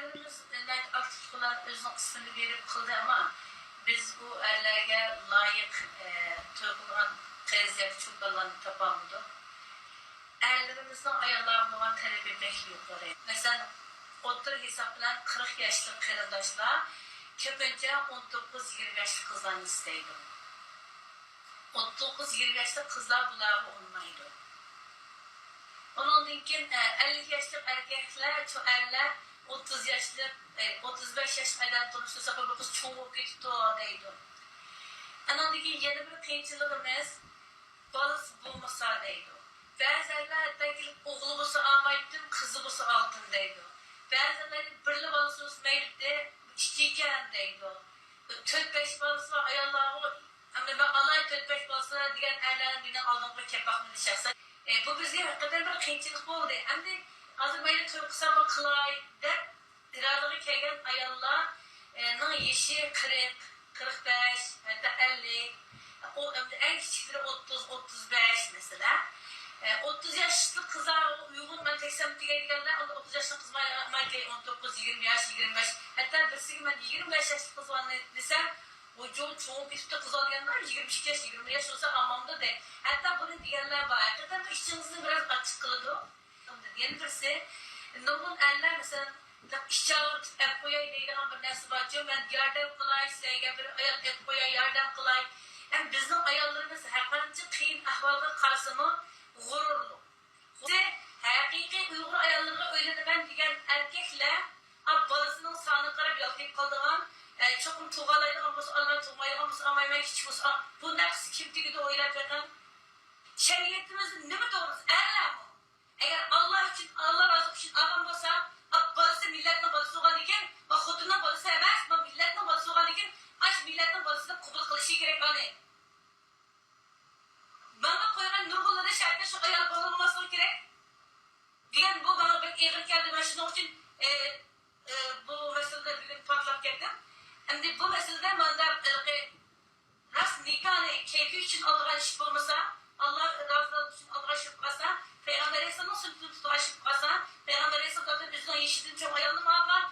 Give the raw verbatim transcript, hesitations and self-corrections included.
ئەرلىرىمىز ناھايىتى ئاكتىپ قىلغان، ئۆزىنىڭ ئىسمىنى بېرىپ قىلدى، ئەمما بىز ئۇ ئەرلەرگە لايىق، ئە، توي قىلىدىغان قىز ياكى چولپانلارنى تاپالمىدۇق. ئەرلىرىمىزنىڭ ئاياللارغا بولغان تەلىپى بەك يۇقىرى. مەسىلەن، ئوتتۇرا ھېساب بىلەن قىرىق ياشلىق قېرىنداشلار كۆپىنچە ئون توققۇز يىگىرمە ياشلىق قىزلارنى ئىستەيدۇ. ئون توققۇز يىگىرمە ياشلىق قىزلار بۇلارغا ئۇنىمايدۇ. ئۇنىڭدىن كېيىن، ئە، ئەللىك ياشلىق ئەركەكلەر، شۇ ئەرلەر ئوتتۇز ياشلىق، ئە، ئوتتۇز بەش ياشلىق ئادەم تونۇشتۇرسا، بۇ قىز چوڭ بولۇپ كېتىپتۇ دەيدۇ. ئانىڭدىن كېيىن يەنە بىر قىيىنچىلىقىمىز، بالىسى بولمىسا دەيدۇ. بەزى ئەرلەر ھەتتا كېلىپ، ئوغلى بولسا ئالمايتتىم، قىزى بولسا ئالدىم دەيدۇ. بەزى ئەرلەر بىرلا بالىسى بولسا مەيلىدى، ئىككى ئىكەن دەيدۇ. تۆت بەش بالىسى بار ئاياللارغۇ، ئەمدى مەن ئالاي تۆت بەش بالىسىنى دېگەن ئەرلەرنى مېنىڭ ئالدىمغا كەپ باقمىدى شەخسەن. ئە، بۇ بىزگە ھەقىقەتەن بىر قىيىنچىلىق بولدى. ئەمدى ھازىر مەيلى توي قىلساممۇ قىلاي دەپ، ئىرادىغا كەلگەن ئاياللار، ئە، نىڭ يېشى قىرىق، قىرىق بەش، ھەتتا ئەللىك، ئۇ ئەمدى ئەڭ كىچىكلىرى ئوتتۇز، ئوتتۇز بەش مەسىلەن. ئە، ئوتتۇز ياشلىق قىزلار ئۇيغۇن مەن تەكسەم دېگەن دېگەنلەر، ئۇ ئوتتۇز ياشلىق قىز مايلىغا ئەمەلگە ئون توققۇز، يىگىرمە ياش، يىگىرمە بەش، ھەتتا بىرسىگە مەن يىگىرمە بەش ياشلىق قىز بارنى دېسەم، ئۇ چوڭ چوڭ كېتىپتۇ قىز دېگەندە، يىگىرمە ئىككى ياش، يىگىرمە ياش بولسا ئامامدۇ دەي. ھەتتا بۇنى دېگەنلەر بار. ھەقىقەتەن بۇ ئىچىڭىزنى بىراز ئاچچىق قىلىدۇ. يەنە بىرسى، نۇرغۇن ئەرلەر، مەسىلەن، ئىچ ئاغرىتىپ ئەپ قوياي دەيدىغان بىر نەرسە بارچۇ، مەن ياردەم قىلاي، سىلەرگە بىر ئايال ئەپ قوياي، ياردەم قىلاي. ھەم بىزنىڭ ئاياللىرىمىز ھەرقانچە قىيىن ئەھۋالغا قارىسىمۇ غۇرۇرلۇق. ھەقىقىي ئۇيغۇر ئاياللىرىغا ئۆيلىنىمەن دېگەن ئەركەكلەر، ئا، بالىسىنىڭ سانىغا قاراپ يالتىيىپ قالىدىغان، ئە، چوقۇم تۇغالايدىغان بولسا ئالىمەن، تۇغمايدىغان بولسا ئالمايمەن، كىچىك بولسا، ئا، بۇنداق قىز كىم تېگىدۇ ئويلاپ بېقىڭ. شەرىئىتىمىزدە نېمە توغرىسى؟ ئەرلەرمۇ؟ ئەگەر ئاللا ئۈچۈن، ئاللا رازىلىقى ئۈچۈن ئالغان بولسا، ئا، بالىسى مىللەتنىڭ بالىسى بولغاندىكىن، ئا، خوتۇننىڭ بالىسى ئەمەس، ما مىللەتنىڭ بالىسى بولغاندىكىن، ئاشۇ مىللەتنىڭ بالىسى دەپ قوبۇل قىلىشى كېرەك ئانى. ماڭا قويغان نۇرغۇنلىرى شەرتتە شۇ ئايال بولماسلىقى كېرەك دېگەن بۇ ماڭا بەك ئېغىر كەلدى. مەن شۇنىڭ ئۈچۈن، ئە، ئە، بۇ مەسىلىدە بۈگۈن پارتلاپ كەتتىم. ئەمدى بۇ مەسىلىدە مانداق ھېلىقى راست نىكاھنى كەيپى ئۈچۈن ئالىدىغان ئىش بولمىسا، ئاللا رازىلىقى ئۈچۈن ئالىدىغان ئىش بولۇپ قالسا، پەيغەمبەر ئەلەيھىسسالامنىڭ سۈننىتىنى تۇتىدىغان ئىش بولۇپ قالسا، پەيغەمبەر ئەلەيھىسسالام ئۆزىنىڭ يېشىدىن چوڭ ئايالنىمۇ ئالغان،